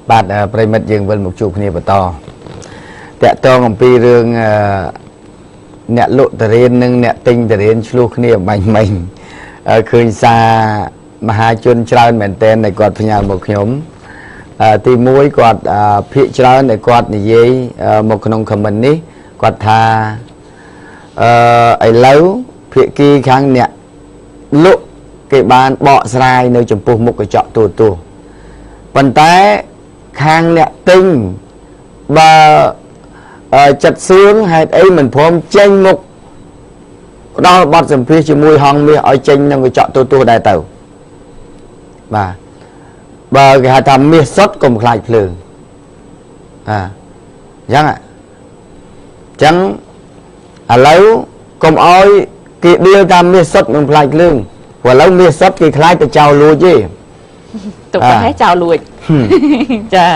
បាទប្រិមិត្តយើងវិលមកជួបគ្នាបន្តតាក់ទងអំពីរឿងអ្នកលក់តរៀននិងអ្នកទិញតរៀនឆ្លោះគ្នាបាញ់មិញឃើញសារមហាជនច្រើនមែនទែនដែលគាត់ផ្ញើមកខ្ញុំទី1គាត់ភាកច្រើនដែលគាត់និយាយមកក្នុង comment នេះគាត់ថាឥឡូវភាគីខាងអ្នកលក់គេបានបកស្រាយនៅចំពោះមុខកញ្ចក់ទូរទស្សន៍ប៉ុន្តែខាងអ្នកទិញបើចិត្តសឿងហេតុអីមិនព្រមចេញមុខផ្ដល់បទសម្ភាសជាមួយហងមាសឲ្យចេញនឹងកញ្ចក់ទូរទស្សន៍ដែរទៅបាទបើគេហៅថាមាសសុទ្ធកុំខ្លាចភ្លើងអញ្ចឹងអញ្ចឹងឥឡូវកុំឲ្យគេដៀលថាមាសសុទ្ធមិនខ្លាចភ្លើងព្រោះឥឡូវមាសសុទ្ធគេខ្លាចទៅចោលលួចទេទុកប្រហែលចោលលួចចា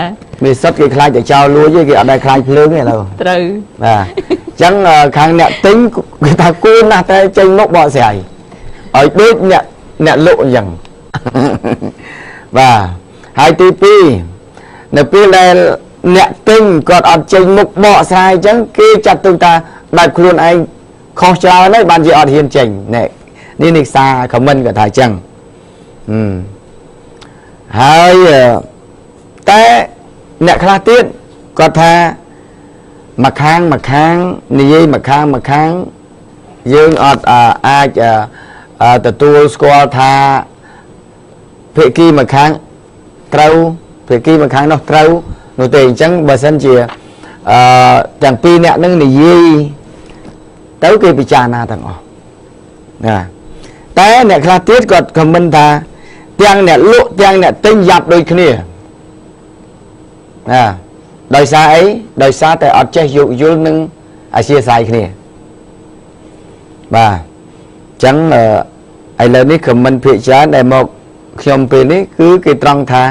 មាសសុទ្ធគេខ្លាចទៅចោលលួចទេគេអត់ដែលខ្លាចភ្លើងទេឥឡូវត្រូវបាទអញ្ចឹងខាងអ្នកទិញគេថាគួរណាស់តែចេញមុខបកស្រាយឲ្យដូចអ្នកលក់អញ្ចឹងបាទហើយទី2នៅពេលដែលអ្នកទិញគាត់អត់ចេញមុខបកស្រាយអញ្ចឹងគេចាត់ទុកថាបែបខ្លួនឯងខុសច្រើនហើយបានជាអត់ហ៊ានចេញនេះនេះសារខមមិនគាត់ថាអញ្ចឹងហើយតែអ្នកខ្លះទៀតគាត់ថាមួយខាងមួយខាងនិយាយមួយខាងមួយខាងយើងអត់អាចទទួលស្គាល់ថាភាគីមួយខាងត្រូវភាគីមួយខាងនោះត្រូវនោះទេអញ្ចឹងបើសិនជាទាំងពីរអ្នកនឹងនិយាយទៅគេពិចារណាទាំងអស់ណាតែអ្នកខ្លះទៀតគាត់ខមមិនថាទាំងអ្នកលក់ទាំងអ្នកទិញយ៉ាប់ដូចគ្នាណាដោយសារអីដោយសារតែអត់ចេះយោគយល់នឹងអធិស្ឋានគ្នាបាទអញ្ចឹងឥឡូវនេះខមមិនភាគច្រើនដែលមកខ្ញុំពេលនេះគឺគេត្រង់ថា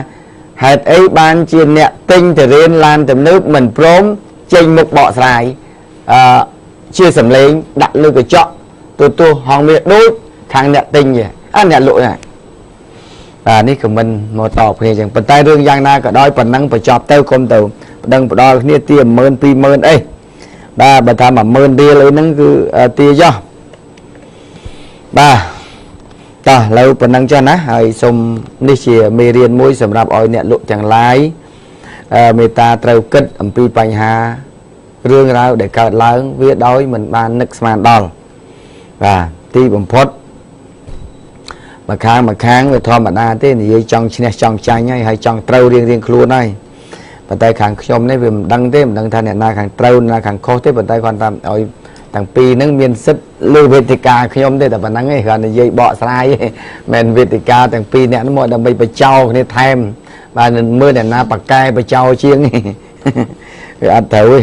ហេតុអីបានជាអ្នកទិញទៅរៀនឡានទំនើបមិនព្រមចេញមុខបកស្រាយជាសម្លេងដាក់លើកញ្ចក់ទូទស្សន៍ហងមាសដូចខាងអ្នកទិញអ្នកលក់ណាបាទនេះក៏មិនមកតបគ្នាចឹងប៉ុន្តែរឿងយ៉ាងណាក៏ដោយប៉ុណ្ណឹងបញ្ចប់ទៅកុំទៅប្តឹងផ្ដាល់គ្នាទា10000 20000អីបាទបើថា10000រៀលអីហ្នឹងគឺទាចុះបាទតោះឥឡូវប៉ុណ្ណឹងចុះណាហើយសូមនេះជាមេរៀនមួយសម្រាប់ឲ្យអ្នកលក់ទាំងឡាយមេត្តាត្រូវគិតអំពីបញ្ហារឿងរ៉ាវដែលកើតឡើងវាដោយមិនបាននឹកស្មានដល់បាទទីបំផុតមួយខាងមួយខាងវាធម្មតាទេនិយាយចង់ឈ្នះចង់ចាញ់ហើយចង់ត្រូវរៀងរៀងខ្លួនហើយប៉ុន្តែខាងខ្ញុំនេះវាមិនដឹងទេមិនដឹងថាអ្នកណាខាងត្រូវអ្នកណាខាងខុសទេប៉ុន្តែគាត់តាមឲ្យទាំងពីរហ្នឹងមានសិទ្ធិលើវេទិកាខ្ញុំទេតែប៉ុណ្្នឹងឯងគាត់និយាយបកស្រាយមិនវេទិកាទាំងពីរអ្នកហ្នឹងមកដើម្បីបញ្ចោគ្នាថែមបាទមើលអ្នកណាប៉កែបញ្ចោជាងវាអត់ត្រូវទេ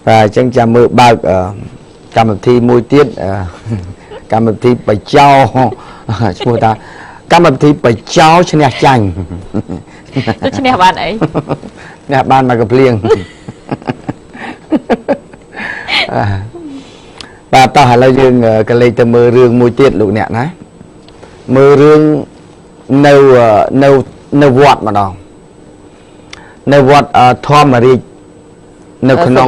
បាទអញ្ចឹងចាំមើលបើកកម្មវិធីមួយទៀតកម្មវិធីបញ្ចោឈ្មោះថាកម្មវិធីបញ្ចោឈ្នះចាញ់ទៅឈ្នះបានអីឈ្នះបានមកកំភ្លៀងបាទតោះឥឡូវយើងក៏លេខទៅមើលរឿងមួយទៀតលោកអ្នកណាមើលរឿងនៅនៅនៅវត្តម្ដងនៅវត្តធម្មរាជនៅក្នុង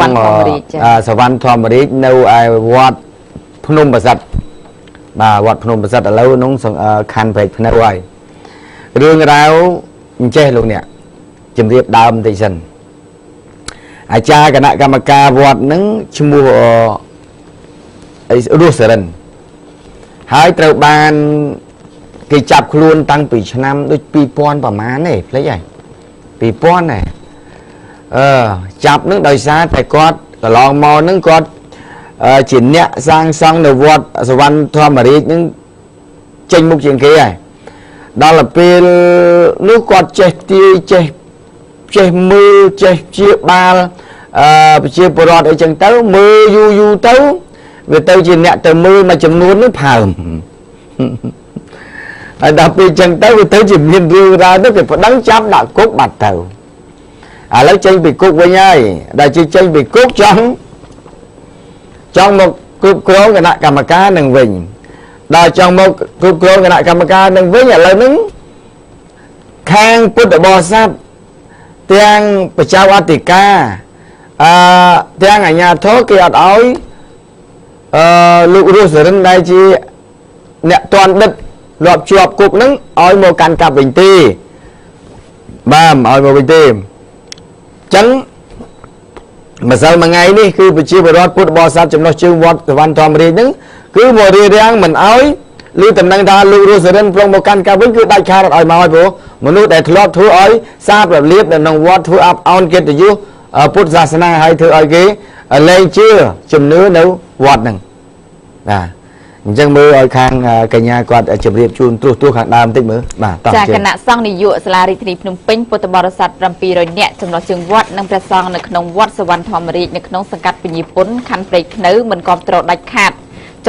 សវណ្ណធម្មរាជនៅឯវត្តភ្នំប្រសិទ្ធបាទវត្តភ្នំប្រសិទ្ធឥឡូវនោះខណ្ឌព្រែកភ្នៅហើយរឿងរ៉ាវអញ្ចេះលោកអ្នកជំរាបដើមបន្តិចសិនអាចារ្យគណៈកម្មការវត្តនឹងឈ្មោះអីរស់សរិនហើយត្រូវបានគេចាប់ខ្លួនតាំងពីឆ្នាំដូច2000ប្រហែលទេភ្លេចហើយ2000ណាចាប់នឹងដោយសារតែគាត់កន្លងមកនឹងគាត់ជាអ្នកសាងសង់នៅវត្តសវណ្ណធម្មរាជនឹងចេញមុខជាងគេហើយដល់ពេលនោះគាត់ចេះទាយចេះមើលចេះជាបាលប្រជាពលរដ្ឋអីចឹងទៅមើលយូរយូរទៅវាទៅជាអ្នកទៅមើលមួយចំនួននោះផើមហើយដល់ពេលចឹងទៅវាទៅជាមានរឿងរ៉ាវទៅគេប្តឹងចាប់ដាក់គុកបាត់ទៅឥឡូវចេញពីគុកវិញហើយដល់ជាចេញពីគុកចង់មកគ្រប់គ្រងគណៈកម្មការនឹងវិញដល់ចង់មកគ្រប់គ្រងគណៈកម្មការនឹងវិញឥឡូវហ្នឹងខាងពុទ្ធបរិស័ទ ទាំងបច្ចៅអធិការទាំងអាជ្ញាធរគេអត់ឲ្យលោករស់សរិនដែលជាអ្នកតន់ដិតលាប់ជាប់គុកហ្នឹងឲ្យមកកាន់កាប់វិញទេបាទឲ្យមកវិញទេអញ្ចឹងម្សិលមួយថ្ងៃនេះគឺប្រជាពលរដ្ឋពុទ្ធបរិស័ទចំណុះជើងវត្តសវណ្ណធម្មរាជហ្នឹងគឺមករារាំងមិនឲ្យឮតំណែងថាលោករស់សរិនប្រុងមកកាន់កាប់វិញគឺដាច់ខាតអត់ឲ្យមកឲ្យព្រោះមនុស្សដែលធ្លាប់ធ្វើឲ្យសាបរលាបនៅក្នុងវត្តធ្វើអាប់អោនកិត្តិយសពុទ្ធសាសនាហើយធ្វើឲ្យគេលែងជឿជំនឿនៅវត្តហ្នឹងបាទអញ្ចឹងមើលឲ្យខាងកញ្ញាគាត់ជម្រាបជូនត្រួសត្រាសខាងដើមបន្តិចមើលបាទតោះចាគណៈសង្ឃនាយកសាលារាជធានីភ្នំពេញពុទ្ធបរិស័ទ700នាក់ចំណុះជើងវត្តនិងព្រះសង្ឃនៅក្នុងវត្តសវណ្ណធម្មរាជនៅក្នុងសង្កាត់ពញាពុនខណ្ឌព្រៃខ្នៅមិនគាំទ្រដាច់ខាត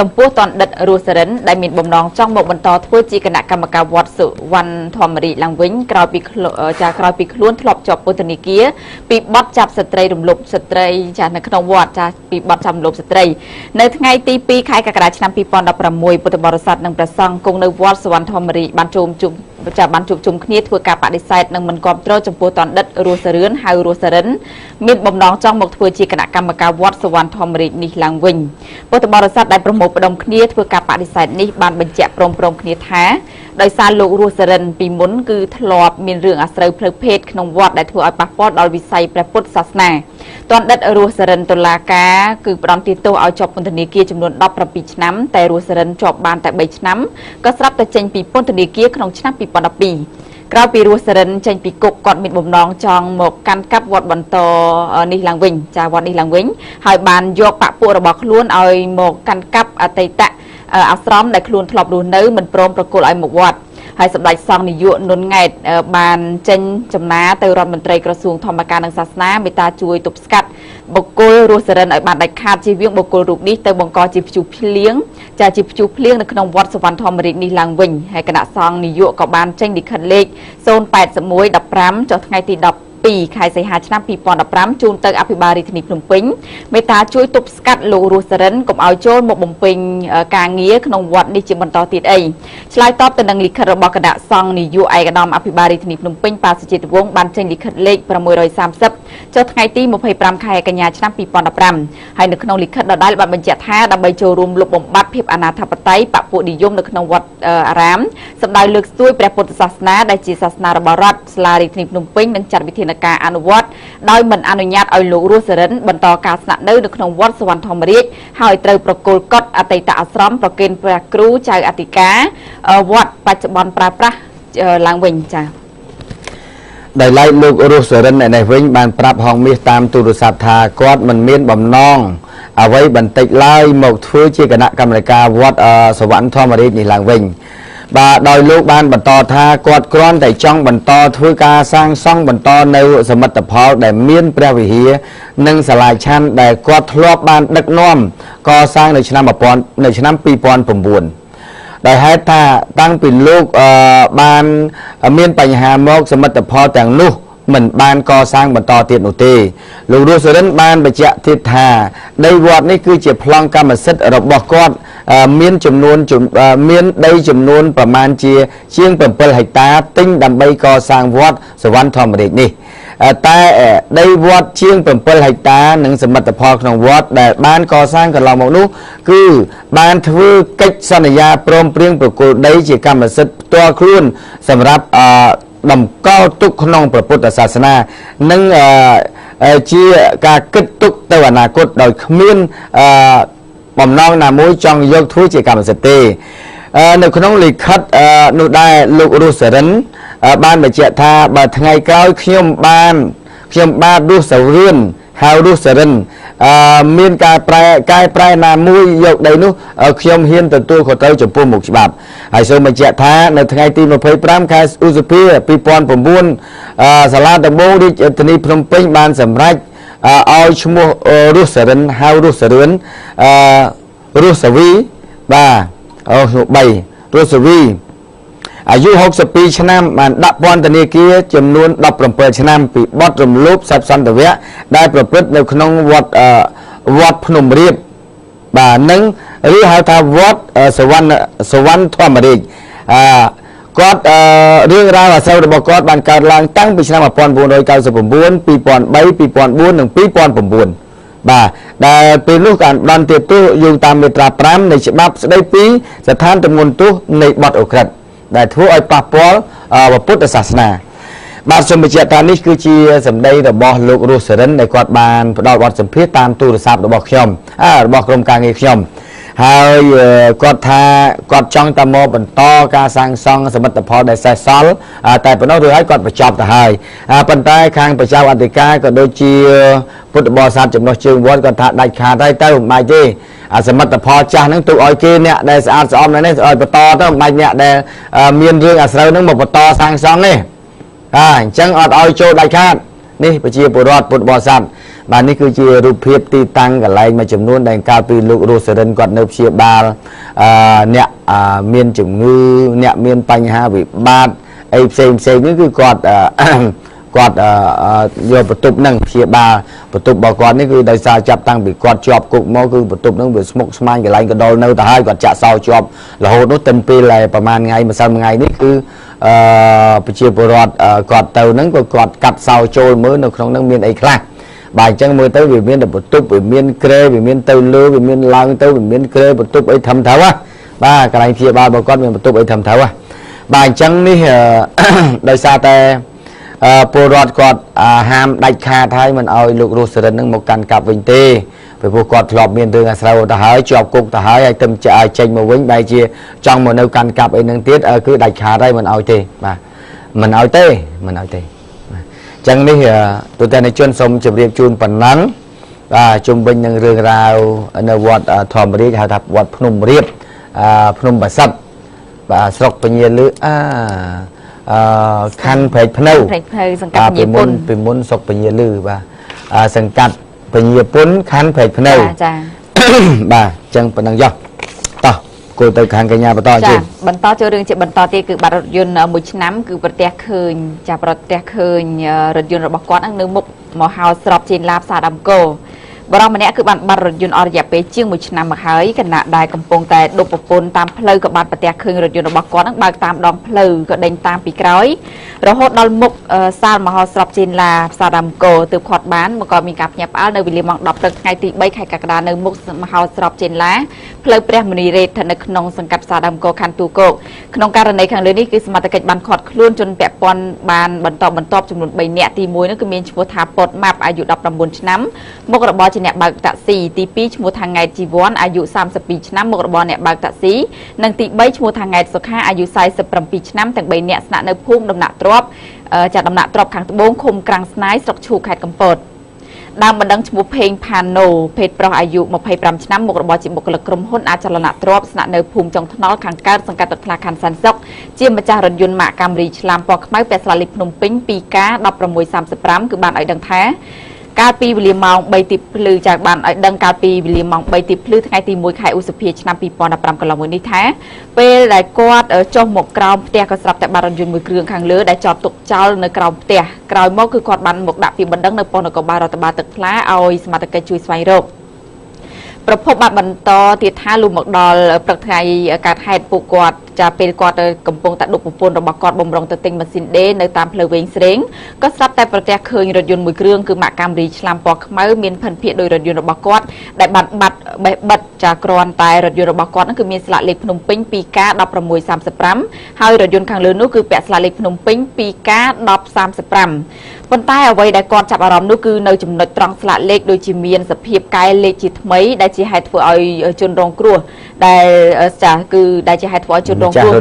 ចំពោះតនដិតរស់សរិនដែលមានបំណងចង់មកបន្តធ្វើជាគណៈកម្មការវត្តសុវណ្ណធម្មរាជឡើងវិញក្រោយពីខ្លួនធ្លាប់ជាប់ពន្ធនាគារពីបទចាប់ស្ត្រីរំលោភស្ត្រីចានៅក្នុងវត្តចាពីបទចាប់រំលោភស្ត្រីនៅថ្ងៃទី2ខែកក្កដាឆ្នាំ2016ពុទ្ធបរិស័ទនិងព្រះសង្ឃគង់នៅវត្តសុវណ្ណធម្មរាជបានជួបជុំគ្នាធ្វើការបដិសេធនិងមិនគាំទ្រចំពោះតនដិតរស់សរឿនហៅរស់សរិនមានបំណងចង់មកធ្វើជាគណៈកម្មការវត្តសុវណ្ណធម្មរាជនេះឡើងវិញពុទ្ធបរិស័ទដែលប្រមូលផ្ដុំគ្នាធ្វើការបដិសេធនេះបានបញ្ជាក់ព្រមៗគ្នាថាដោយសារលោករស់សរិនពីមុនគឺធ្លាប់មានរឿងអាស្រូវផ្លូវភេទក្នុងវត្តដែលធ្វើឲ្យប៉ះពាល់ដល់វិស័យព្រះពុទ្ធសាសនាតនដិតរស់សរិនតុលាការគឺផ្ដន្ទាទោសឲ្យជាប់ពន្ធនាគារចំនួន17ឆ្នាំតែរស់សរិនជាប់បានតែ3ឆ្នាំក៏ស្រាប់តែចេញពីពន្ធនាគារក្នុងឆ្នាំ2012ក្រោយពីរស់សរិនចេញពីគុកគាត់មានបំណងចង់មកកាន់កាប់វត្តបន្តនេះឡើងវិញចាវត្តនេះឡើងវិញហើយបានយកបពុរបស់ខ្លួនឲ្យមកកាន់កាប់អតីតអាស្រមដែលខ្លួនធ្លាប់រស់នៅមិនព្រមប្រគល់ឲ្យមកវត្តហើយសម្ដេចសង្ឃនាយកនុនង៉ែតបានចេញចំណាទៅរដ្ឋមន្ត្រីក្រសួងធម្មការនិងសាសនាមេត្តាជួយទប់ស្កាត់បុគ្គលរស់សរិនឲ្យបានដាច់ខាតជៀសវាងបុគ្គលរូបនេះទៅបង្កជាព្យុះភ្លៀងចាជាព្យុះភ្លៀងនៅក្នុងវត្តសុវណ្ណធម្មរាជនេះឡើងវិញហើយគណៈសង្ឃនាយកក៏បានចេញលិខិតលេខ081 15ចុះថ្ងៃទី12ខែសីហាឆ្នាំ2015ជូនទៅអភិបាលរាជធានីភ្នំពេញមេត្តាជួយទប់ស្កាត់លោករស់សរិនកុំឲ្យចូលមកបំពេញការងារក្នុងវត្តនេះជាបន្តទៀតអីឆ្លើយតបទៅនឹងលិខិតរបស់គណៈសង្ឃនាយកឯកឧត្តមអភិបាលរាជធានីភ្នំពេញប៉ាសុជាតិវង្សបានចេញលិខិតលេខ630ចុះថ្ងៃទី25ខែកញ្ញាឆ្នាំ2015ហើយនៅក្នុងលិខិតដដែលបានបញ្ជាក់ថាដើម្បីចូលរួមលុបបំបាត់ភាពអនាធិបតេយ្យបពុនិយមនៅក្នុងវត្តអារាមសម្ដៅលើកស្ទួយព្រះពុទ្ធសាសនាដែលជាសាសនារបស់រដ្ឋសាលារាជធានីភ្នំពេញនឹងចាត់វិធានការអនុវត្តដោយមិនអនុញ្ញាតឲ្យលោករស់សរិនបន្តការស្នាក់នៅក្នុងវត្តសុវណ្ណធម្មរាជហើយត្រូវប្រគល់កុដអតីតអាស្រមប្រគេនព្រះគ្រូចៅអធិការវត្តបច្ចុប្បន្នប្រើប្រាស់ឡើងវិញចា៎ដោយឡែកលោករស់សរិនឯនេះវិញបានប្រាប់ហងមាសតាមទូរស័ព្ទថាគាត់មិនមានបំណងអ្វីបន្តិចឡើយមកធ្វើជាគណៈកម្មការវត្តសុវណ្ណធម្មរាជនេះឡើងវិញបាទដោយលោកបានបន្តថាគាត់គ្រាន់តែចង់បន្តធ្វើការសាងសង់បន្តនៅសមិទ្ធផលដែលមានព្រះវិហារនិងសាលាឆាន់ដែលគាត់ធ្លាប់បានដឹកនាំកសាងនៅឆ្នាំ2009ដោយហេតុថាតាំងពីលោកបានមានបញ្ហាមកសមិទ្ធផលទាំងនោះមិនបានកសាងបន្តទៀតនោះទេលោករស់សរិនបានបញ្ជាក់ទៀតថាដីវត្តនេះគឺជាប្លង់កម្មសិទ្ធិរបស់គាត់មានចំនួនមានដីចំនួនប្រមាណជាជាង7ហិកតាទិញដើម្បីកសាងវត្តសុវណ្ណធម្មរាជនេះតែដីវត្តជាង7ហិកតានិងសមិទ្ធផលក្នុងវត្តដែលបានកសាងកន្លងមកនោះគឺបានធ្វើកិច្ចសន្យាព្រមព្រៀងប្រគល់ដីជាកម្មសិទ្ធិផ្ទាល់ខ្លួនសម្រាប់តម្កល់ទុកក្នុងព្រះពុទ្ធសាសនានិងជាការគិតទុកទៅអនាគតដោយគ្មានបំណងណាមួយចង់យកធ្វើជាកម្មសិទ្ធិទេនៅក្នុងលិខិតនោះដែរលោករស់សរិនបានបញ្ជាក់ថាបើថ្ងៃក្រោយខ្ញុំបាទរស់សរឿនហៅរស់សរិនមានការប្រែកែប្រែណាមួយយកដីនោះខ្ញុំហ៊ានទទួលខុសត្រូវចំពោះមុខច្បាប់ហើយសូមបញ្ជាក់ថានៅថ្ងៃទី25ខែឧសភា2009សាលាដំបងរាជធានីភ្នំពេញបានសម្រេចឲ្យឈ្មោះរស់សរិនហៅរស់សរឿនរស់សវីបាទអូឈ្មោះ3រស់សវីអាយុ62ឆ្នាំបានដាក់ពន្ធនាគារចំនួន17ឆ្នាំពីបទរំលោភសត្វសន្តិវៈដែលប្រព្រឹត្តនៅក្នុងវត្តភ្នំរៀបបាទនឹងឬហៅថាវត្តសវណ្ណធម្មរាជ គាត់រឿងរ៉ាវអាស្រូវរបស់គាត់បានកើតឡើងតាំងពីឆ្នាំ1999 2003 2004និង2009បាទដែលពេលនោះការផ្ដន្ទាទោសយោងតាមមាត្រា5នៃច្បាប់ស្តីពីស្ថានទម្ងន់ទោសនៃបទឧក្រិដ្ឋដែលធ្វើឲ្យប៉ះពាល់ពុទ្ធសាសនាបាទសូមបញ្ជាក់ថានេះគឺជាសម្ដីរបស់លោករស់សរិនដែលគាត់បានផ្ដល់បទសម្ភាសន៍តាមទូរស័ព្ទរបស់ខ្ញុំរបស់ក្រុមការងារខ្ញុំហើយគាត់ថាគាត់ចង់តែមកបន្តការសាងសង់សមិទ្ធផលដែលសេសសល់តែប៉ុណ្ណោះរួចហើយគាត់បញ្ចប់ទៅហើយប៉ុន្តែខាងប្រជាអធិការក៏ដូចជាពុទ្ធបរិស័ទចំណុះជើងវត្តគាត់ថាដាច់ខាតហើយទៅមិនបាច់ទេអាសមិទ្ធផលចាស់ហ្នឹងទុកឲ្យគេអ្នកដែលស្អាតស្អំនេះឲ្យបន្តទៅមិនបាច់អ្នកដែលមានរឿងអាស្រូវហ្នឹងមកបន្តសាងសង់ទេអញ្ចឹងអត់ឲ្យចូលដាច់ខាតនេះប្រជាពលរដ្ឋពុទ្ធបរិស័ទបាទនេះគឺជារូបភាពទីតាំងកន្លែងមួយចំនួនដែលកាលពីលោករស់សរិនគាត់នៅព្យាបាលអ្នកមានជំងឺអ្នកមានបញ្ហាវិបត្តិអីផ្សេងផ្សេងនេះគឺគាត់គាត់យកបន្ទប់នឹងព្យាបាលបន្ទប់របស់គាត់នេះគឺដោយសារចាប់តាំងពីគាត់ជាប់គុកមកគឺបន្ទប់នឹងវាស្មុគស្មាញកន្លែងកណ្ដុលនៅទៅហើយគាត់ចាក់សោជាប់រហូតនោះទៅពេលប្រហែលថ្ងៃម្សិលថ្ងៃនេះគឺប្រជាពលរដ្ឋគាត់ទៅហ្នឹងក៏គាត់កាត់សោចូលមើលនៅក្នុងហ្នឹងមានអីខ្លះបាទអញ្ចឹងមើលទៅវាមានតែបន្ទប់វាមានគ្រែវាមានទៅលើវាមានឡើងទៅវាមានគ្រែបន្ទប់អីធំត្រូវហ៎បាទកន្លែងព្យាបាលរបស់គាត់មានបន្ទប់អីធំត្រូវហ៎បាទអញ្ចឹងនេះដោយសារតែពលរដ្ឋគាត់ហាមដាច់ខាតហើយមិនឲ្យលោករស់សរិននឹងមកកាន់កាប់វិញទេពីព្រោះគាត់ធ្លាប់មានរឿងអាស្រូវទៅហើយជាប់គុកទៅហើយហើយទៅចេញមកវិញបែរជាចង់មកនៅកាន់កាប់អីនឹងទៀតគឺដាច់ខាតហើយមិនឲ្យទេបាទមិនឲ្យទេមិនឲ្យទេចឹងនេះទូទាំងជនសូមជម្រាបជូនប៉ុណ្ណឹងបាទជុំវិញនឹងរឿងរ៉ាវនៅវត្តធម្មរាជហៅថាវត្តភ្នំរៀបភ្នំបាសិទ្ធបាទស្រុកពញាលឺខណ្ឌព្រែកភ្នៅសង្កាត់ពញាពុនពីមុនស្រុកពញាលឺបាទសង្កាត់ពញាពុនខណ្ឌព្រែកភ្នៅចាបាទអញ្ចឹងប៉ុណ្ណឹងចុះតោះគោលទៅខាងកញ្ញាបន្តជិះបន្តចូលរឿងជាបន្តទៀតគឺបាត់រថយន្តមួយឆ្នាំគឺប្រទះឃើញចាប្រទះឃើញរថយន្តរបស់គាត់នឹងនៅមុខមហោស្រពចេនឡាផ្សារដើមកោបរិសម្នាក់គឺបានបាត់រថយន្តអស់រយៈពេលជាង1ឆ្នាំមកហើយខណៈដែលកំពុងតែដប់ប្រពន្ធតាមផ្លូវក៏បានប្រទះឃើញរថយន្តរបស់គាត់នឹងបើកតាមដងផ្លូវក៏ដេញតាមពីក្រោយរហូតដល់មុខសាលមហោស្រពចេនឡាផ្សារដើមកោទើបគាត់បានមកក៏មានការភ្ញាក់ផ្អើលនៅវេលាម៉ោង10ព្រឹកថ្ងៃទី3ខែកក្កដានៅមុខមហោស្រពចេនឡាផ្លូវព្រះមុនីរ៉េតស្ថិតនៅក្នុងសង្កាត់ផ្សារដើមកោខណ្ឌទូគោកក្នុងករណីខាងលើនេះគឺសមត្ថកិច្ចបានឃាត់ខ្លួនជនពាក់ព័ន្ធបានបន្តបន្ទាប់ចំនួន3នាក់ទី1នោះគឺមានឈ្មោះថាពតម៉ាប់អាយុ19ឆ្នាំមុខរបរជាអ្នកបើកតាក់ស៊ីទី2ឈ្មោះថាង៉ែតជីវ័នអាយុ32ឆ្នាំមុខរបរអ្នកបើកតាក់ស៊ីនិងទី3ឈ្មោះថាង៉ែតសុខាអាយុ47ឆ្នាំទាំង3នាក់ស្នាក់នៅភូមិដំណាក់ទ្របចាដំណាក់ទ្របខាងត្បូងឃុំក្រាំងស្នាយស្រុកឈូកខេត្តកំពតដើមបណ្ដឹងឈ្មោះផេងផាណូភេទប្រុសអាយុ25ឆ្នាំមុខរបរជាបុគ្គលិកក្រុមហ៊ុនអចលនទ្រព្យស្នាក់នៅភូមិចុងថ្នល់ខាងកើតសង្កាត់ទឹកថ្លាខណ្ឌសែនសុខជាម្ចាស់រថយន្តម៉ាកកាមរីឆ្លាមពណ៌ខ្មៅពាក់ស្លាកលេខភ្នំពេញ 2K 1635គឺបានឲ្យដឹងថាកាលពីវេលាម៉ោង3ទីភ្លឺចាបានឲ្យដឹងកាលពីវេលាម៉ោង3ទីភ្លឺថ្ងៃទី1ខែឧសភាឆ្នាំ2015កន្លងមកនេះថាពេលដែលគាត់ចុះមកក្រោមផ្ទះក៏ស្រាប់តែបាត់រថយន្តមួយគ្រឿងខាងលើដែលចតទុកចោលនៅក្រោមផ្ទះក្រោយមកគឺគាត់បានមកដាក់ពីបណ្ដឹងនៅប៉ុស្តិ៍នគរបាលរដ្ឋបាលទឹកថ្លាឲ្យសមត្ថកិច្ចជួយស្វែងរកប្រភពបានបន្តទៀតថាលុះមកដល់ព្រឹកថ្ងៃកើតហេតុពួកគាត់ចាពេលគាត់កំពុងតែដុបប្រពន្ធរបស់គាត់បំរុងទៅទិញម៉ាស៊ីនដេនៅតាមផ្លូវវែងស្រេងក៏ស្រាប់តែប្រទះឃើញរថយន្តមួយគ្រឿងគឺម៉ាកកាមរីឆ្លាមពណ៌ខ្មៅមានភិនភាគដោយរថយន្តរបស់គាត់ដែលបានបាត់បេះបិទចាគ្រាន់តែរថយន្តរបស់គាត់នឹងគឺមានស្លាកលេខភ្នំពេញ 2K 1635ហើយរថយន្តខាងលើនោះគឺពាក់ស្លាកលេខភ្នំពេញ 2K 1035ប៉ុន្តែអ្វីដែលគាត់ចាប់អារម្មណ៍នោះគឺនៅចំណុចត្រង់ស្លាកលេខដូចជាមានសភាពកែលេខជាថ្មីដែលជាហេតុធ្វើឲ្យជនរងគ្រោះដែលចាគឺដែលជាហេតុធ្វើឲ្យជនរងគ្រោះ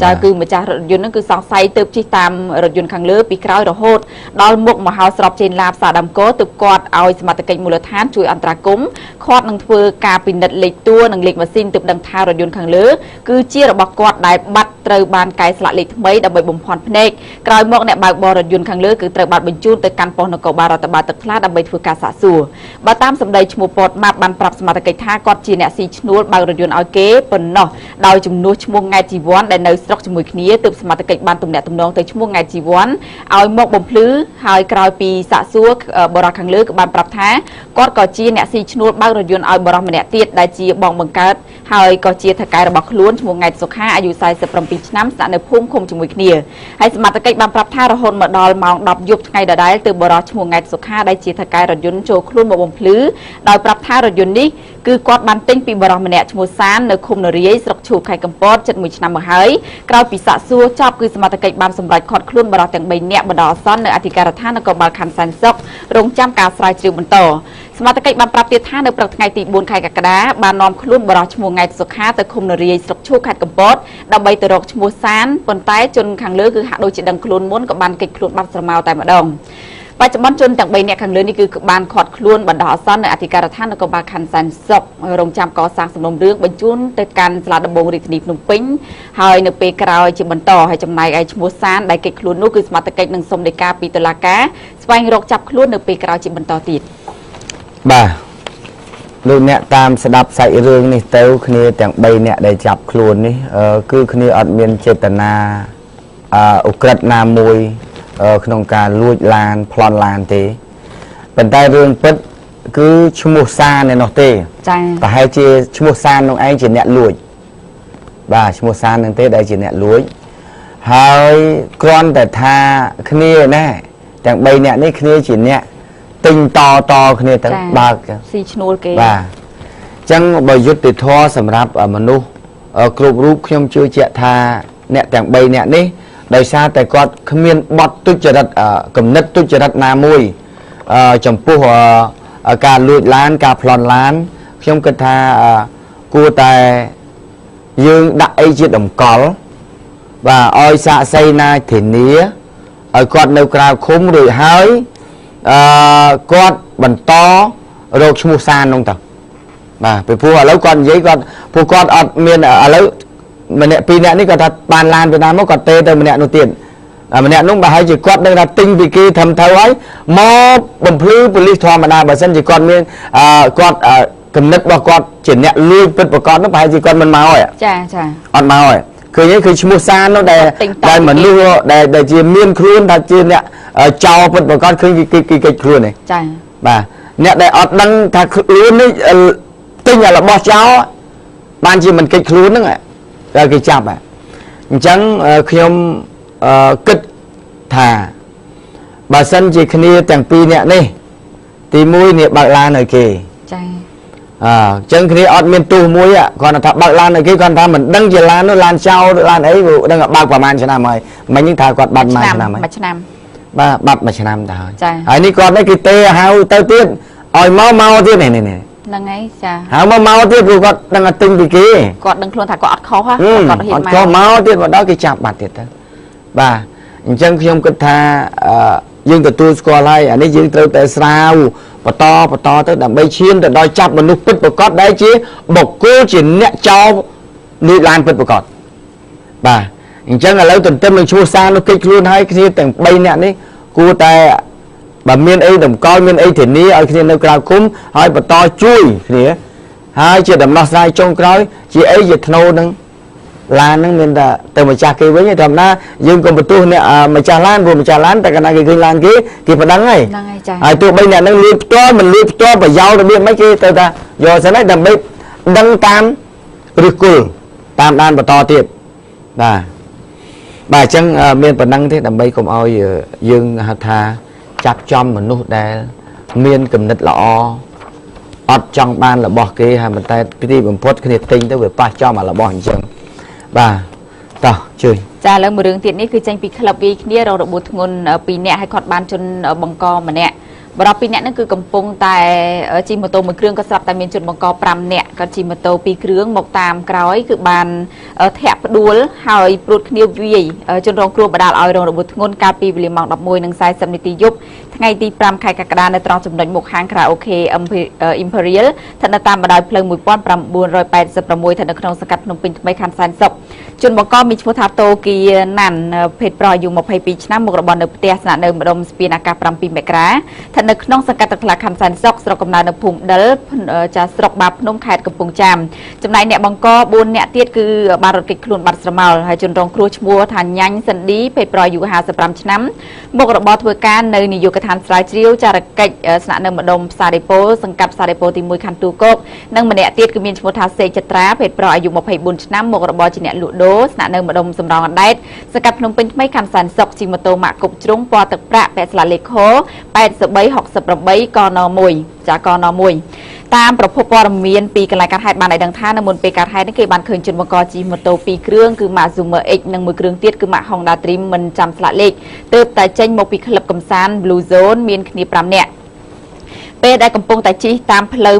ចាគឺម្ចាស់រថយន្តហ្នឹងគឺសង្ស័យទៅជិះតាមរថយន្តខាងលើពីក្រោយរហូតដល់មុខមហោស្រពចេនឡាផ្សារដើមកោទើបគាត់ឲ្យសមត្ថកិច្ចមូលដ្ឋានជួយអន្តរាគមន៍គាត់នឹងធ្វើការពិនិត្យលេខតួនិងលេខម៉ាស៊ីនទើបដឹងថារថយន្តខាងលើគឺជារបស់គាត់ដែលបាត់ត្រូវបានកែស្លាកលេខថ្មីដើម្បីបំភាន់ភ្នែកក្រោយមកអ្នកបើកបររថយន្តខាងលើគឺត្រូវបានបញ្ជូនទៅកាន់ប៉ុស្តិ៍នគរបាលរដ្ឋបាលទឹកថ្លាដើម្បីធ្វើការសាកសួរបើតាមសម្ដីឈ្មោះពតម៉ាប់បានប្រាប់សមត្ថកិច្ចថាគាត់ជាអ្នកស៊ីឈ្នួលបើករថយន្តឲ្យគេប៉ុណ្ណោះដោយជំនួសឈ្មោះង៉ែត ជីវ័នដែលនៅស្រុកជាមួយគ្នាទើបសមត្ថកិច្ចបានទំនាក់ទំនងទៅឈ្មោះង៉ែតជីវ័នឲ្យមកបំភ្លឺហើយក្រោយពីសាកសួរបរិះខាងលើក៏បានប្រាប់ថាគាត់ក៏ជាអ្នកស៊ីឈ្នួលបើករថយន្តឲ្យបរិះម្នាក់ទៀតដែលជាបងបង្កើតហើយក៏ជាថៅកែរបស់ខ្លួនឈ្មោះង៉ែតសុខាអាយុ47ឆ្នាំស្នាក់នៅភូមិឃុំជាមួយគ្នាហើយសមត្ថកិច្ចបានប្រាប់ថារហូតមកដល់ម៉ោង10យប់ថ្ងៃដដែលទើបបរិះឈ្មោះង៉ែតសុខាដែលជាថៅកែរថយន្តចូលខ្លួនមកបំភ្លឺដោយប្រាប់ថារថយន្តនេះគឺគាត់បានទិញពីបរិះម្នាក់ឈ្មោះសាននៅឃុំនរាយស្រុកឈូកខេត្តកំពតជិត1ឆ្នាំមកហើយក្រោយពីសាកសួរចប់គឺសមត្ថកិច្ចបានសម្រេចឃាត់ខ្លួនបរិះទាំង3នាក់បណ្ដោះអាសន្ននៅអធិការដ្ឋាននគរបាលខណ្ឌសែនសុខរងចាំការស្រាវជ្រាវបន្តសមត្ថកិច្ចបានប្រាប់ទៀតថានៅព្រឹកថ្ងៃទី4ខែកក្កដាបាននាំខ្លួនបរិះឈ្មោះង៉ែតសុខាទៅឃុំនរាយស្រុកឈូកខេត្តកំពតដើម្បីទៅរកឈ្មោះសានប៉ុន្តែជនខាងលើគឺហាក់ដូចជាដឹងខ្លួនមុនក៏បានគេចខ្លួនបាត់ស្រមោលតែម្ដងបច្ចុប្បន្នជនទាំង3នាក់ខាងលើនេះគឺបានឃាត់ខ្លួនបណ្ដោះអាសន្ននៅអធិការដ្ឋាននគរបាលខណ្ឌសែនសុខរងចាំកសាងសំណុំរឿងបញ្ជូនទៅកាន់សាលាដំបងរាជធានីភ្នំពេញហើយនៅពេលក្រោយជាបន្តហើយចំណែកឯឈ្មោះសានដែលគេចខ្លួននោះគឺសមត្ថកិច្ចនឹងសុំដីកាពីតុលាការស្វែងរកចាប់ខ្លួននៅពេលក្រោយជាបន្តទៀតបាទលោកអ្នកតាមស្ដាប់សាច់រឿងនេះទៅគ្នាទាំង3នាក់ដែលចាប់ខ្លួននេះគឺគ្នាអត់មានចេតនាឧក្រិដ្ឋណាមួយក្នុងការលួចឡានប្លន់ឡានទេប៉ុន្តែរឿងពិតគឺឈ្មោះសានឯនោះទេចា៎ប្រហែលជាឈ្មោះសាននោះឯងជាអ្នកលួចបាទឈ្មោះសាននឹងទេដែលជាអ្នកលួចហើយគ្រាន់តែថាគ្នាណែទាំង3នាក់នេះគ្នាជាអ្នកទិញតតគ្នាទៅបើកស៊ីឈ្នួលគេបាទអញ្ចឹងបើយុត្តិធម៌សម្រាប់មនុស្សគ្រប់រូបខ្ញុំជឿជាក់ថាអ្នកទាំង3នាក់នេះដោយសារតែគាត់គ្មានបទទុច្ចរិតគំនិតទុច្ចរិតណាមួយចំពោះការលួចឡានការប្លន់ឡានខ្ញុំគិតថាគួរតែយើងដាក់អីជាតម្កល់បាទឲ្យសាកសីណាធានាឲ្យគាត់នៅក្រៅឃុំរួចហើយគាត់បន្តរកឈ្មោះសាននោះទៅបាទពីព្រោះឥឡូវគាត់និយាយគាត់ពួកគាត់អត់មានឥឡូវម្នាក់ពីរនាក់នេះគាត់ថាបានឡានពីណាមកគាត់ទេទៅម្នាក់នោះទៀតម្នាក់នោះបើហើយជាគាត់ដឹងថាទិញពីគេធ្វើទៅហើយមកបំភ្លឺប៉ូលីសធម្មតាបើសិនជាគាត់មានគាត់គំនិតរបស់គាត់ជាអ្នកលួចពិតប្រាកដនោះប្រហែលជាគាត់មិនមកហើយចាចាអត់មកហើយឃើញទេគឺឈ្មោះសាននោះដែលមនុស្សដែលជាមានខ្លួនថាជាអ្នកចោលពិតប្រាកដឃើញគេគេកិច្ចខ្លួននេះចាបាទអ្នកដែលអត់ដឹងថាខ្លួននេះទិញរបស់ចោលបានជាមិនកិច្ចខ្លួនហ្នឹងដែលគេចាប់អញ្ចឹងខ្ញុំគិតថាបើសិនជាគ្នាទាំងពីរអ្នកនេះទី1នេះបើកឡានឲ្យគេចាអញ្ចឹងគ្នាអត់មានទោសមួយគាត់ថាបើកឡានឲ្យគេគាត់ថាមិនដឹងជាឡាននោះឡានចោលឡានអីដឹងថាបើកប្រហែលឆ្នាំហើយមិញថាគាត់បាត់មួយឆ្នាំហើយមួយឆ្នាំបាទបាត់មួយឆ្នាំទៅហើយហើយនេះគាត់នេះគេទេហៅទៅទៀតឲ្យមកទៀតនេះនេះហ្នឹងហើយចាហើយមកទៀតព្រោះគាត់ដឹងថាទិញពីគេគាត់ដឹងខ្លួនថាគាត់អត់ខុសគាត់ហ៊ានមកអត់ខុសមកទៀតមកដល់គេចាប់បាត់ទៀតទៅបាទអញ្ចឹងខ្ញុំគិតថាយើងទទួលស្គាល់ហើយអានេះយើងត្រូវតែស្រាវបន្តទៅដើម្បីឈានទៅដល់ចាប់មនុស្សពិតប្រាកដដែលជាបុគ្គលជាអ្នកចោលលួចឡានពិតប្រាកដបាទអញ្ចឹងឥឡូវទន្ទឹមនឹងឈ្មោះសាននោះគេចខ្លួនហើយគ្នាទាំង3នាក់នេះគួរតែបើមានអីតម្កល់មានអីធានាឲ្យគ្នានៅក្រៅឃុំហើយបន្តជួយគ្នាហើយជាដំណោះស្រាយចុងក្រោយជាអីជាធ្នូនឹងឡាននឹងមានតែទៅម្ចាស់គេវិញធម្មតាយើងកុំបន្ទោសអ្នកម្ចាស់ឡានព្រោះម្ចាស់ឡានតែកាលណាគេឃើញឡានគេគេប្តឹងហើយហ្នឹងហើយចាហើយទោះបីអ្នកនឹងលួចផ្ទាល់មិនលួចផ្ទាល់ប្រយោលរបៀបម៉េចគេទៅថាយកសិនហើយដើម្បីដឹងតាមឫសគល់តាមដានបន្តទៀតបាទបាទអញ្ចឹងមានប៉ុណ្ណឹងទេដើម្បីកុំឲ្យយើងហៅថាចាប់ចំមនុស្សដែលមានគំនិតល្អអត់ចង់បានរបស់គេហើយប៉ុន្តែទីបំផុតគ្នាទិញទៅវាប៉ះចំអារបស់អញ្ចឹងបាទតោះជួយចាឥឡូវមួយរឿងទៀតនេះគឺចេញពីក្លឹបវាយគ្នារងរបួសធ្ងន់2នាក់ហើយគាត់បានជនបង្កម្នាក់បរិប2នាក់ហ្នឹងគឺកំពុងតែជិះម៉ូតូមួយគ្រឿងក៏ស្រាប់តែមានជនបង្ក5នាក់ក៏ជិះម៉ូតូ2គ្រឿងមកតាមក្រោយគឺបានធាក់ផ្ដួលហើយព្រួតគ្នាវាយជនរងគ្រោះបណ្ដាលឲ្យរងរបួសធ្ងន់កាលពីវេលាម៉ោង 11:40 នាទីយប់ថ្ងៃទី5ខែកក្កដានៅត្រង់ចំណុចមុខហាងខារ៉ាអូខេ Imperial ស្ថិតនៅតាមបណ្ដោយផ្លូវ1986ស្ថិតនៅក្នុងសង្កាត់ភ្នំពេញថ្មីខណ្ឌសែនសុខ ជនបង្កមានឈ្មោះថាតូគីណាន់ភេទប្រុសអាយុ22ឆ្នាំមុខរបរនៅផ្ទះស្នាក់នៅម្ដុំស្ពានអាកាស7មករាស្ថិតនៅក្នុងសង្កាត់ទឹកថ្លាខណ្ឌសែនសុខស្រុកកំណើតនៅភូមិដិលចាស្រុកបាភ្នំខេត្តកំពង់ចាមចំណែកអ្នកបង្ក4នាក់ទៀតគឺបានរត់គេចខ្លួនបាត់ស្រមោលហើយជនរងគ្រោះឈ្មោះថាញ៉ាញ់សិនឌីភេទប្រុសអាយុ55ឆ្នាំមុខរបរធ្វើការនៅនាយកដ្ឋានស្រាវជ្រាវចារកិច្ចស្នាក់នៅម្ដុំផ្សារដេប៉ូសង្កាត់ផ្សារដេប៉ូទី1ខណ្ឌទូគោកនិងម្នាក់ទៀតគឺមានឈ្មោះថាសេកចត្រាភេទប្រុសអាយុ24ឆ្នាំមុខរបរជាអ្នកលក់ដូរស្នាក់នៅម្ដុំសំរងអណ្ដែតសង្កាត់ភ្នំពេញថ្មីខណ្ឌសែនសុខជិះម៉ូតូម៉ាកគប់ជ្រុងពណ៌ទឹកប្រាក់ពាក់ស្លាកលេខខ8368កន1ចាកន1តាមប្រភពព័ត៌មានពីកន្លែងកើតហេតុបានឲ្យដឹងថានៅមុនពេលកើតហេតុនេះគេបានឃើញជនបង្កជិះម៉ូតូ2គ្រឿងគឺម៉ាក Zoomer X និងមួយគ្រឿងទៀតគឺម៉ាក Honda Dream មិនចាំស្លាកលេខទើបតែចេញមកពីក្លឹបកម្សាន្ត Blue Zone មានគ្នា5នាក់ពេលដែលកំពុងតែជិះតាមផ្លូវ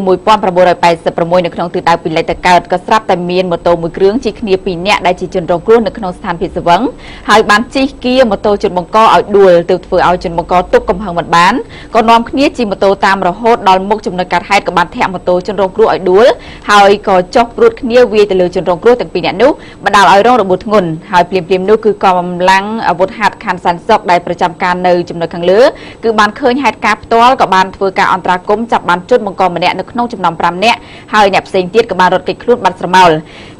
1986នៅក្នុងទិសដៅពីលិចទៅកើតក៏ស្រាប់តែមានម៉ូតូមួយគ្រឿងជិះគ្នា2នាក់ដែលជាជនរងគ្រោះនៅក្នុងស្ថានភាពស្វឹងហើយបានជិះគៀម៉ូតូជនបង្កឲ្យដួលទើបធ្វើឲ្យជនបង្កទប់កំហឹងមិនបានក៏នាំគ្នាជិះម៉ូតូតាមរហូតដល់មុខចំណុចកើតហេតុក៏បានធាក់ម៉ូតូជនរងគ្រោះឲ្យដួលហើយក៏ចុះព្រួតគ្នាវាយទៅលើជនរងគ្រោះទាំងពីរនាក់នោះបណ្ដាលឲ្យរងរបួសធ្ងន់ហើយភ្លាមៗនោះគឺកម្លាំងអាវុធហត្ថខណ្ឌសែនសុខដែលប្រចាំការនៅចំណុចខាងលើគឺបានឃើញហេតុការណ៍ផ្ទាល់ក៏បានធ្វើការអន្តរាគមចាប់បានជនបង្កម្នាក់នៅក្នុងចំណោម5នាក់ហើយអ្នកផ្សេងទៀតក៏បានរត់គេចខ្លួនបាត់ស្រមោល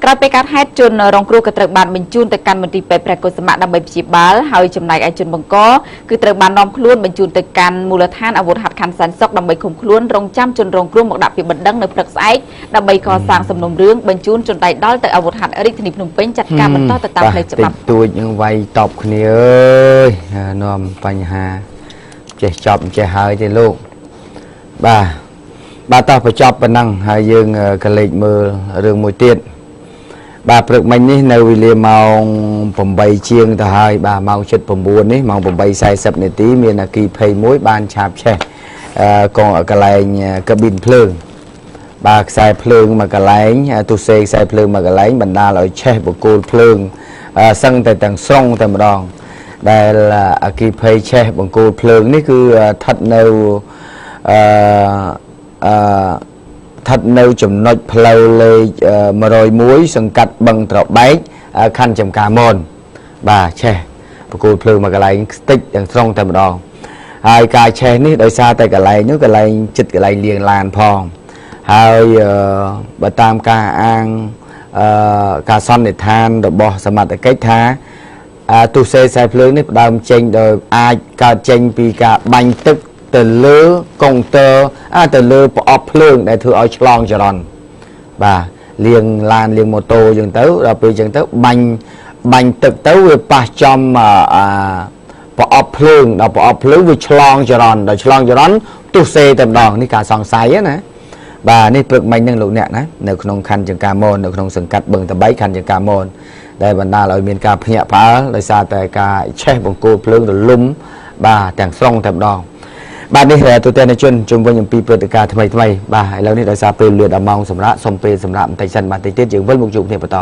ក្រោយពេលកើតហេតុជនរងគ្រោះក៏ត្រូវបានបញ្ជូនទៅកាន់មន្ទីរពេទ្យព្រះកុសមៈដើម្បីព្យាបាលហើយចំណែកឯជនបង្កគឺត្រូវបាននាំខ្លួនបញ្ជូនទៅកាន់មូលដ្ឋានអាវុធហត្ថខណ្ឌសែនសុខដើម្បីឃុំខ្លួនរងចាំជនរងគ្រោះមកដាក់ពាក្យបណ្ដឹងនៅព្រឹកស្អែកដើម្បីកសាងសំណុំរឿងបញ្ជូនជនដៃដល់ទៅអាវុធហត្ថរាជធានីភ្នំពេញចាត់ការបន្តទៅតាមផ្លូវច្បាប់តួចនឹងវាយតបគ្នាអើយនាំបញ្ហាចេះចប់ចេះហើយទេលោកបាទបាទតោះបញ្ចប់ប៉ុណ្ណឹងហើយយើងក៏លេចមើលរឿងមួយទៀតបាទព្រឹកមិញនេះនៅវេលាម៉ោង8ជាងទៅហើយបាទម៉ោង7:09នេះម៉ោង8:40នាទីមានអគ្គីភ័យមួយបានឆាបឆេះកងកន្លែងកាប៊ីនភ្លើងបាទខ្សែភ្លើងមួយកន្លែងទូសេខ្សែភ្លើងមួយកន្លែងបណ្ដាលឲ្យឆេះបង្គោលភ្លើងសឹងតែទាំងស្រុងតែម្ដងដែលអគ្គីភ័យឆេះបង្គោលភ្លើងនេះគឺស្ថិតនៅស្ថិតនៅចំណុចផ្លូវលេខ101សង្កាត់បឹងត្របែកខណ្ឌចំការមនបាទឆេះបង្គោលភ្លើងមួយកន្លែងស្ទិចទាំងស្រុងតែម្ដងហើយការឆេះនេះដោយសារតែកន្លែងនោះកន្លែងចិត្តកន្លែងលាងឡានផងហើយបើតាមការអាងការសន្និដ្ឋានរបស់សមត្ថកិច្ចថាទូសេខ្សែភ្លើងនេះផ្ដើមចេញដោយអាចកើតចេញពីការបាញ់ទឹកទៅលើកុងទ័រទៅលើប្រអប់ភ្លើងដែលធ្វើឲ្យឆ្លងចរន្តបាទលាងឡានលាងម៉ូតូចឹងទៅដល់ពេលចឹងទៅបាញ់ទឹកទៅវាប៉ះចំប្រអប់ភ្លើងដល់ប្រអប់ភ្លើងវាឆ្លងចរន្តដល់ឆ្លងចរន្តទុះសេតែម្ដងនេះការសង្ស័យណាបាទនេះព្រឹកមិញហ្នឹងលោកអ្នកណានៅក្នុងខណ្ឌចង្ការមននៅក្នុងសង្កាត់បឹងតបៃខណ្ឌចង្ការមនដែលបណ្ដាលឲ្យមានការភ្ញាក់ផ្អើលដោយសារតែការឆេះបង្គោលភ្លើងរលំបាទទាំងស្រុងតែម្ដងបាទនេះទូទាំងជនជុំវិញអំពីព្រឹត្តិការណ៍ថ្មីៗបាទឥឡូវនេះដោយសារពេលលឿនដល់ម៉ោងសម្រាប់សូមពេលសម្រាប់បន្តិចសិនបាទតិចទៀតយើងវិលមកជួបគ្នាបន្ត